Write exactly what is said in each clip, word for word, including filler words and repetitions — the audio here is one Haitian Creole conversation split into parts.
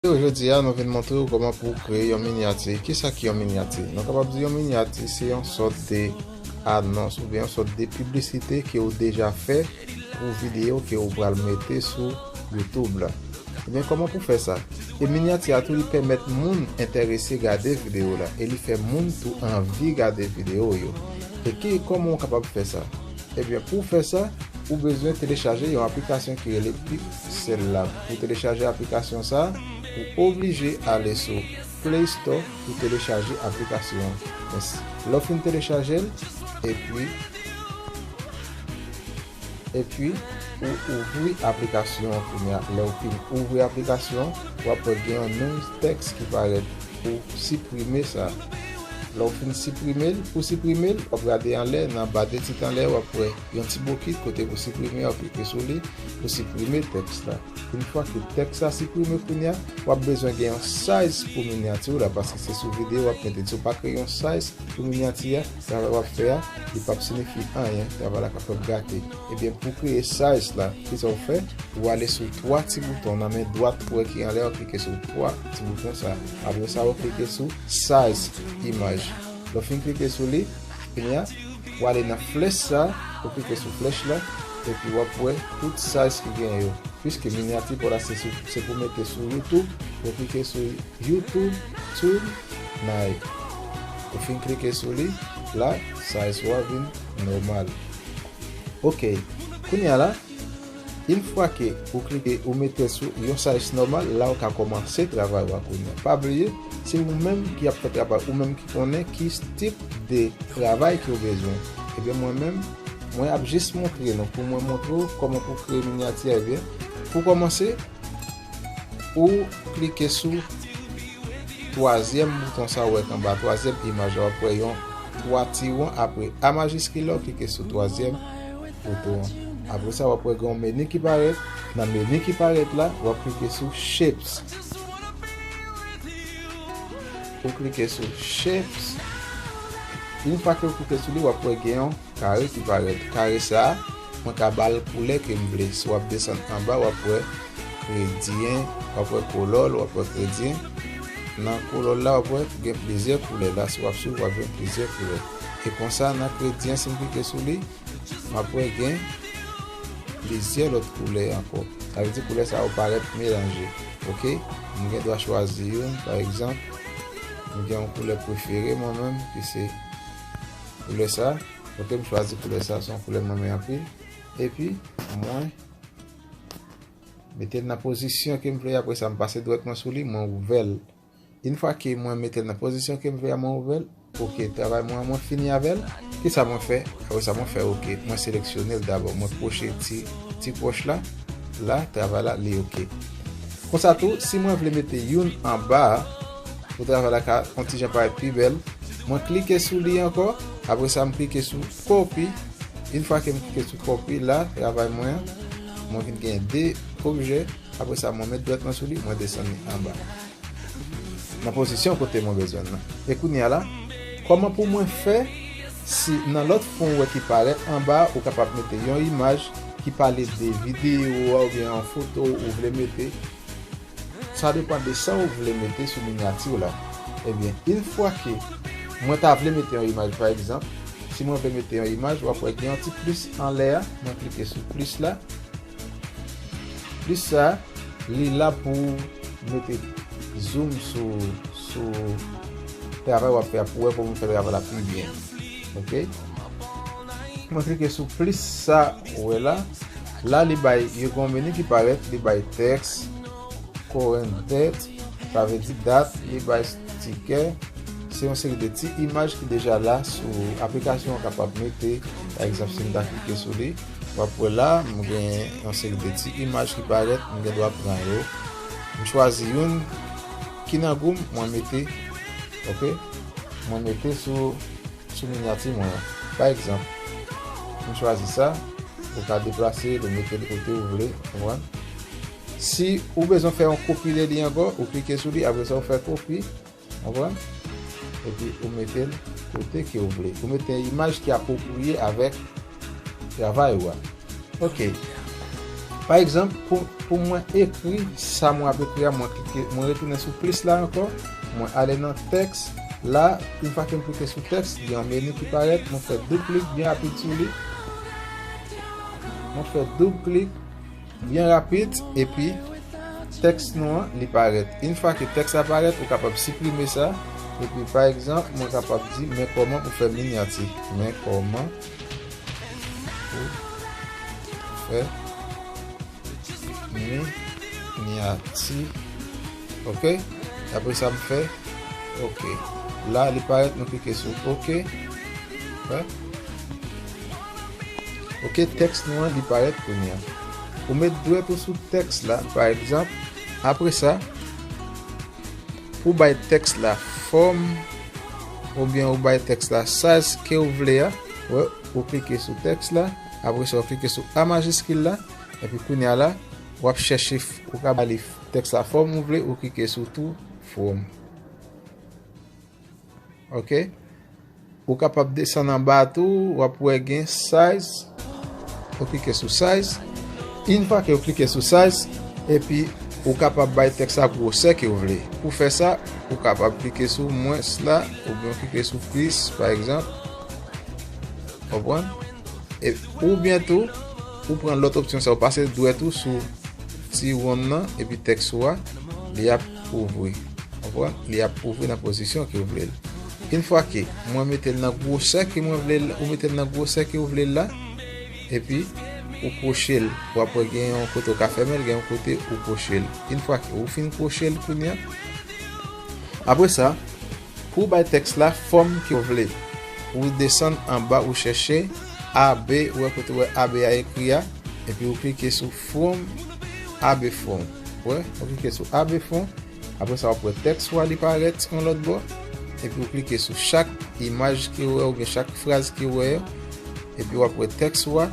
Jodi a, nou vin montre w kòman pou w kreye yon minyati. Kisa ki yon minyati? Nou kapab di yon minyati se yon sòt de anons oubyen yon sòt de piblisite ke w deja fè pou videyo ke w pral mete sou YouTube la. Ebyen, kòman pou fè sa? E minyati a tou, li pèmèt moun enterese gade videyo la e li fè moun tou anvi gade videyo yo. E ki, kòman w kapab fè sa? Ebyen, pou w fè sa, ou bezwen telechaje yon aplikasyon ki rele Pixel Lab. Pou telechaje aplikasyon sa, ou oblije ale sou Play Store pou telechaje aplikasyon an. Lè w fin telechaje l, epi epi ou ouvri aplikasyon an kounye a. Lè w fin ouvri aplikasyon, w ap wè gen yon nouvo tèks ki parèt pou siprime sa. Lè w fin siprime l, pou siprime l, w ap gade anlè, nan ba de tit anlè, w ap wè yon ti bokit kote pou siprime, w ap klike sou li pou siprime tèks la. Yon fwa ke tèks la siprime kounye a, w ap bezwen gen yon size pou minyati w la, paske se sou videyo w ap mete. Si w pa kreye yon size pou minyati a, travay w ap fè a, li p ap siyifi anyen, travay la ka fè w gate. Ebyen, pou kreye size la, kisa w fè? Ou ale sou twa ti bouton nan men dwat ou wè ki anlè, w klike sou twa ti bouton sa. Apre sa, w klike sou size imaj. Lè w fin klike sou li, kounye a, w ale nan flèch sa, w klike sou flèch la, epi w ap wè tout size ki gen yo. Piske minyati pa w la se sou, se pou mete sou YouTube, w klike sou YouTube Tonight. Ou fin klike sou li, la, size ou a vin nòmal. Ok, kounye a la, yon fwa ke ou klike, ou mete sou yon size nòmal, la ou ka kòmanse travay ou a kounye a. Pa bliye, se ou menm ki ap fè travay, ou menm ki konnen ki tip de travay ke w bezwen. Ebyen, mwen menm, mwen ap jis montre nou, pou mwen montre w kòman pou kreye minyati a, ebyen, pou kòmanse, ou klike sou twazyèm bouton sa w wè k anba, twazyèm imaj la, w ap wè yon twa ti won, apre A majiskil la, w klike sou twazyèm bouton an. Apre sa, w ap wè gen yon meni ki parèt. Nan meni ki parèt la, w ap klike sou Shapes. Ou klike sou Shapes. Yon fwa ke w klike sou li, w ap wè gen yon kare ki parèt. Kare sa a, mwen ka ba l koulè ke m vle. Si w ap desann anba, w ap wè gradient, w ap wè color, w ap wè gradient. Nan color la, w ap wè gen plizyè koulè. La, si w ap swiv, w ap jwenn plizyè koulè. E konsa, nan gradient, si m klike sou li, m ap wè gen plizyè lòt koulè ankò. Sa vle di koulè sa yo parèt melanje. Ok? M gen dwa chwazi youn, pa egzanp, m gen yon koulè prefere mwen menm, ki se koulè sa. Ok, m chwazi koulè sa, se yon koulè m renmen anpil. Epi, mwen mete l nan pozisyon ke m vle, apre sa, m pase dwèt mwen sou li, mwen ouvè l. Yon fwa ke mwen mete l nan pozisyon ke m vle a, mwen ouvè l. Ok, travay mwen an, mwen fini avè l. Kisa mwen fè? Apre sa, mwen fè ok. Mwen seleksyone l dabò. Mwen kwoche ti, ti kwoch la. La, travay la, li ok. Konsa tou, si mwen vle mete youn anba a, pou travay la ka yon ti jan parèt pi bèl, mwen klike sou li ankò. Apre sa, m klike sou copy. Yon fwa ke m klike sou copy la, travay mwen an, mwen vin gen de objè. Apre sa, mwen met dwèt mwen sou li, mwen desann li anba. Nan pozisyon kote mwen bezwen l lan. E kounye a la, kòman pou mwen fè si nan lòt fon ou wè ki parèt anba a, ou kapab mete yon imaj ki pale de videyo a oubyen yon foto ou vle mete. Sa depann de sa ou vle mete sou minyati w la. Ebyen, yon fwa ke mwen ta vle mete yon imaj, pa egzanp, si mwen vle mete yon imaj, w ap wè gen yon ti plis anlè a, mwen klike sou plis la. Plis sa, li la pou mete zoom sou, sou travay w ap fè a, pou wè kòman w fè travay la pi byen. Ok? Mwen klike sou plis sa, ou wè la. La, li bay, yo gen yon meni ki parèt, li bay tèks, current date, sa vle di dat, li bay sticker. Se yon seri de ti imaj ki deja la sou aplikasyon an kapab mete. Pa egzanp, si m ta klike sou li, w ap wè la, m gen yon seri de ti imaj ki parèt, m gen dwa pran yo. M chwazi youn ki nan gou m, mwen mete, ok? Mwen mete sou, sou minyati mwen an. Pa egzanp, m chwazi sa, ou ka deplase l, ou mete l kote ou vle, konprann? Si ou bezwen fè yon kopi de li ankò, ou klike sou li, apre sa ou fè kopi, konprann? Epi ou mete l kote ke ou vle. Ou mete yon imaj ki apwopriye avèk travay ou a. Ok. Pa egzanp, pou, pou mwen ekri sa mwen ap ekri a, mwen klike, mwen retounen sou plis la ankò, mwen ale nan tèks. La, yon fwa ke m klike sou tèks, gen yon meni ki parèt, mwen fè doub klik byen rapid sou li. Mwen fè doub klik byen rapid, epi tèks nou an, li parèt. Yon fwa ke tèks la parèt, ou kapab siprime sa, epi pa egzanp, mwen kapab di, men kòman pou fè minyati. Men kòman pou fè minyati. Ok. Apre sa, m fè ok. La, li parèt, nou klike sou ok. Wè. Ok, tèks nou an, li parèt kounye a. Ou met dwèt ou sou tèks la, pa egzanp. Apre sa, pou bay tèks la fòm, oubyen ou bay tèks la size ke ou vle a, wè, ou klike sou tèks la, apre sa, ou klike sou A majiskil la, epi kounye a la, w ap chèche, ou ka ba li tèks la fòm ou vle, ou klike sou tou from. Ok? Ou kapab desann anba tou, w ap wè gen size. Ou klike sou size. Yon fwa ke ou klike sou size, epi ou kapab bay tèks la gwosè ke ou vle. Pou fè sa, ou kapab klike sou mwens la, oubyen ou klike sou plis, pa egzanp. Konprann? E, oubyen tou, ou pran lòt opsyon sa, ou pase dwèt ou sou ti wonn nan, epi tèks ou a, li ap ouvri. Konprann? Li ap ouvri nan pozisyon ke ou vle l. Yon fwa ke mwen mete l nan gwosè ke mwen vle l, ou mete l nan gwosè ke ou vle l la, epi ou kwoche l. W ap wè gen yon kote ou ka fèmen l, gen yon kote ou kwoche l. Yon fwa ke ou fin kwoche l kounye a, apre sa, pou w bay tèks la fòm ke w vle, ou desann anba, ou chèche A B, ou wè kote w wè A B a ekri a, epi ou klike sou from, A B from. Wè, ou klike sou A B from. Apre sa, w ap wè tèks ou a li parèt yon lòt bò. Epi ou klike sou chak imaj ke w wè oubyen chak fraz ke w wè yo. Epi w ap wè tèks ou a,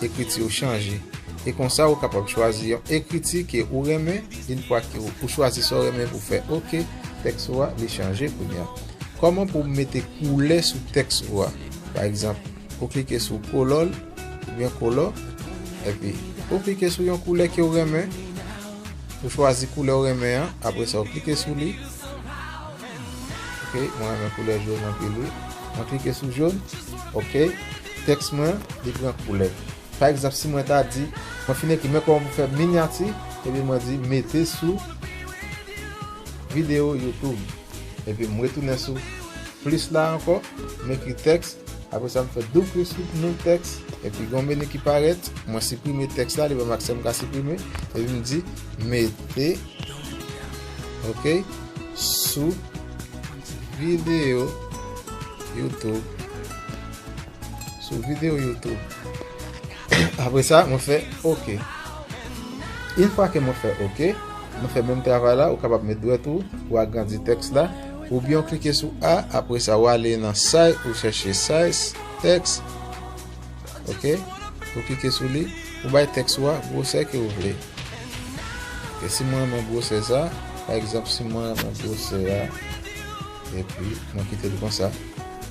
ekriti yo chanje. E konsa, ou kapab chwazi yon ekriti ke ou renmen. Yon fwa ke ou, ou chwazi sa w renmen pou fè ok, tèks ou a, li chanje kounye a. Kòman pou w mete koulè sou tèks ou a? Pa egzanp, ou klike sou color, oubyen color, epi ou klike sou yon koulè ke w renmen, ou chwazi koulè w renmen an, apre sa ou klike sou li. Ok, mwen renmen koulè jòn anpil, wi. Mwen klike sou jòn, ok, tèks mwen, li pran koulè. Pa egzanp, si mwen ta di, mwen fin ekri, men kòman pou fè minyati, epi mwen di, mete sou videyo YouTube. Epi m retounen sou plis la ankò, m ekri tèks, apre sa m fè doub klik sou non tèks, epi gen yon meni ki parèt, mwen siprime tèks la, li ban m aksè m ka siprime, epi m di, mete, ok, sou videyo YouTube. Sou videyo YouTube. Apre sa, mwen fè ok. Yon fwa ke mwen fè ok, mwen fè menm travay la, ou kapab met dwèt ou, ou agrandi tèks la, oubyen ou klike sou A, apre sa, ou ale nan size, ou chèche size, tèks. Ok? Ou klike sou li, ou bay tèks ou a gwosè ke ou vle. Ok, si mwen renmen gwosè sa, pa egzanp, si mwen renmen gwosè a, epi mwen kite l konsa.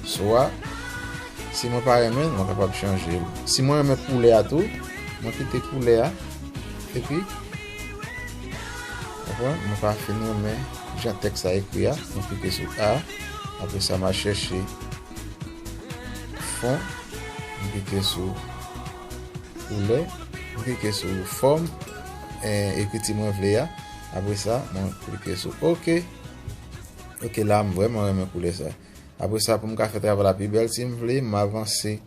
Swa, si mwen pa renmen l, mwen kapab chanje l. Si mwen renmen koulè a tou, mwen kite koulè a. Epi, konprann, mwen pa fin renmen jan tèks la ekri a, mwen klike sou A. Apre sa, m al chèche fon, mwen klike sou koulè, mwen klike sou fòm, eh, ekriti mwen vle a. Apre sa, mwen klike sou ok. Ok, la, m vrèman renmen koulè sa. Apre sa, pou m ka fè travay la pi bèl, si m vle, m avanse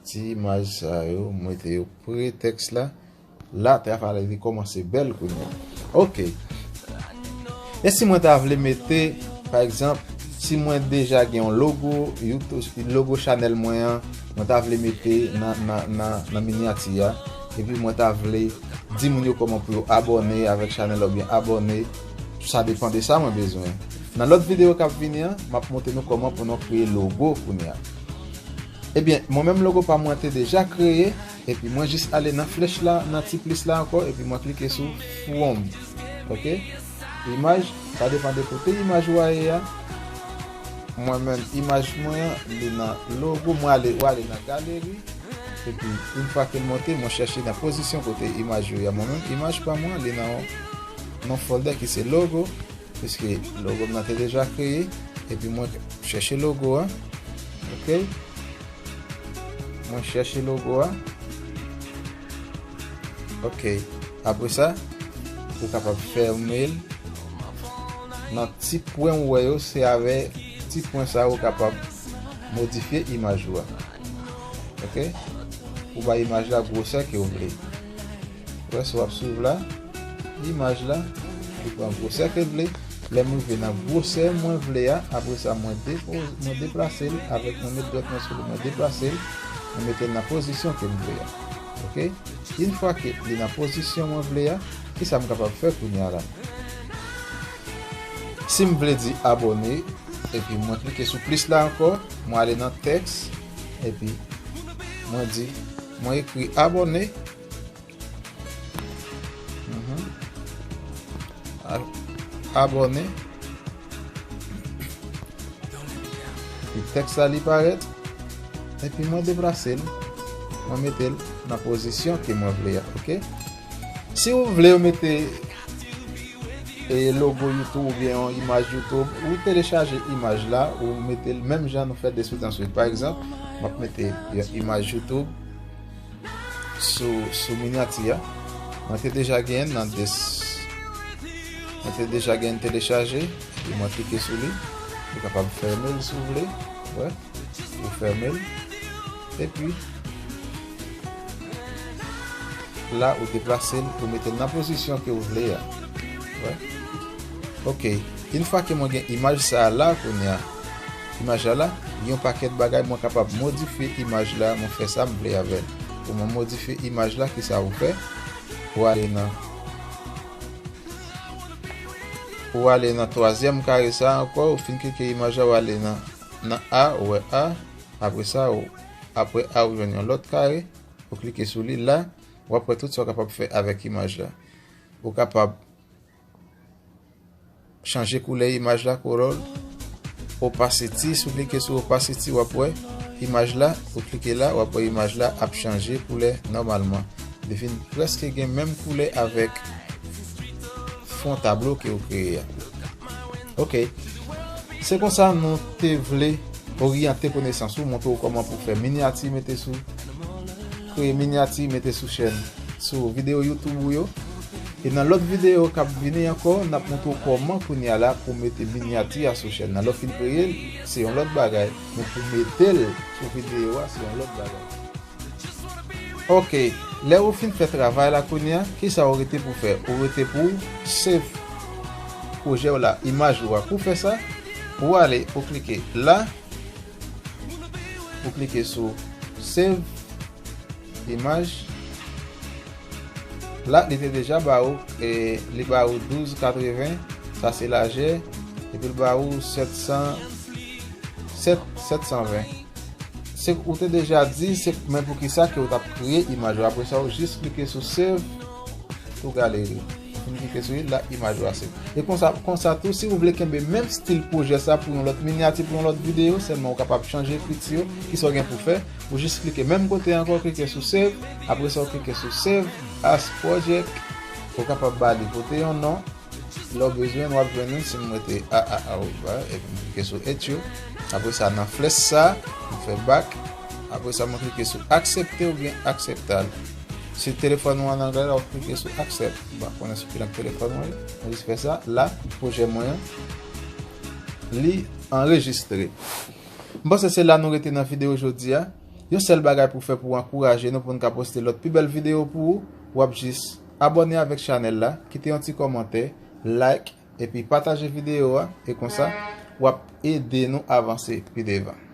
ti imaj sa yo, m mete yo pre tèks la. La, travay la, li kòmanse bèl kounye a. Ok. E si mwen ta vle mete, pa egzanp, si mwen deja gen yon logo, YouTube, logo chanèl mwen an, mwen ta vle mete nan, nan, nan, nan minyati a, epi mwen ta vle di moun yo kòman pou yo abòne avèk chanèl la oubyen abòne, sa depann de sa mwen bezwen. Nan lòt videyo k ap vini an, m ap montre nou kòman pou nou kreye logo kounye a. Ebyen, mwen menm logo pa mwen te deja kreye, epi mwen jis ale nan flèch la, nan ti plis la ankò, epi mwen klike sou from. Ok? Imaj, sa depann de kote imaj ou a ye a. Mwen menm, imaj mwen an, li nan logo, mwen ale, ou ale nan galeri. Epi, yon fwa ke l monte, mwen chèche nan pozisyon kote imaj yo ye a. Mwen menm, imaj pa mwen, li nan yon, nan folder ki se logo, piske logo m nan te deja kreye, epi mwen chèche logo a. Ok? Mwen chèche logo a. Ok. Apre sa, ou kapab fèmen l. Nan ti pwen ou wè yo, se avè ti pwen sa ou kapab modifye imaj ou a. Ok? Ou bay imaj la gwosè ke w vle. Wè, si w ap swiv la, imaj la, li pran gwosè ke l vle. Lè m rive nan gwosè mwen vle a, apre sa, mwen depo-, mwen deplase l avèk mwen met dwèt mwen sou li, mwen deplase l, mwen mete l nan pozisyon ke m vle a. Ok? Yon fwa ke li nan pozisyon mwen vle a, kisa m kapab fè kounye a la? Si m vle di abòne, epi mwen klike sou plis la ankò, mwen ale nan tèks, epi mwen di, mwen ekri abòne. Mhm. A-, abòne. Epi tèks la li parèt. Epi mwen deplase l. Mwen mete l nan pozisyon ke mwen vle a, ok? Si w vle w mete, e, logo YouTube oubyen yon imaj YouTube, ou telechaje imaj la, ou mete l menm jan nou fè de swit an swit. Pa egzanp, m ap mete yon imaj YouTube sou, sou minyati a. Mwen te deja genyen nan des-, mwen te deja genyen telechaje, epi mwen klike sou li. Ou kapab fèmen l si w vle. Wè, ou fèmen l. Epi, la, ou deplase l, ou mete l nan pozisyon ke w vle a. Wè. Ok. Yon fwa ke mwen gen imaj sa a la, kounye a, imaj la la, gen yon pakèt bagay mwen kapab modifye imaj la, mwen fè sa m vle avè l. Pou mwen modifye imaj la, kisa ou fè? Ou ale nan, ou ale nan twazyèm kare sa a ankò, ou fin klike imaj la, ou ale nan, nan A, ou wè A, apre sa, ou, apre A, ou jwenn yon lòt kare, ou klike sou li la, w ap wè tout sa w kapab fè avèk imaj la. Ou kapab chanje koulè imaj la, color, opacity, si w klike sou opacity, w ap wè imaj la, ou klike la, w ap wè imaj la ap chanje koulè nòmalman. Li vin prèske gen menm koulè avèk fon tablo ke w kreye a. Ok. Se konsa nou te vle oryante konesans ou, montre w kòman pou fè minyati, mete sou, kreye minyati, mete sou chèn, sou videyo YouTube ou yo. E nan lòt videyo k ap vini ankò, n ap montre w kòman kounye a la pou mete minyati a sou chèn nan. Lè w fin kreye l, se yon lòt bagay, men pou mete l sou videyo a, se yon lòt bagay. Ok, lè ou fin fè travay la kounye a, kisa ou rete pou fè? Ou rete pou save pwojè w la, imaj ou a. Pou fè sa, ou ale, ou klike la, ou klike sou save imaj. La, li te deja ba ou, e, li ba ou douz katreven, sa se lajè, epi l ba ou sèt san, sèt, sèt san ven. Se, ou te deja di, se, men poukisa ke ou t ap kreye imaj ou. Apre sa, ou jis klike sou save to gallery. Ou fin klike sou li, la, imaj ou a save. E konsa, konsa tou, si ou vle kenbe menm stil pwojè sa pou yon lòt minyati, pou yon lòt videyo, sèlman ou kapab chanje ekriti yo, kisa w gen pou fè, ou jis klike menm kote ankò, klike sou save, apre sa, ou klike sou save as project, ou kapab ba li, pote yon non, lè w bezwen, w ap jwenn li si m rete a a a ou ba, epi m klike sou etch yo. Apre sa, nan flèch sa, m fè back. Apre sa, mwen klike sou aksepte oubyen aksepte. Si telefòn ou an anglè, w ap klike sou accept. M pa konnen sou ki lang telefòn mwen ye. Mwen jis fè sa. La, pwojè mwen an, li anrejistre. M panse se la nou rete nan videyo jodi a. Yon sèl bagay pou fè pou ankouraje nou, pou n ka poste lòt pi bèl videyo pou ou, w ap jis abòne avèk chanèl la, kite yon ti kòmantè, like, epi pataje videyo a, e konsa, w ap ede nou avanse pi devan.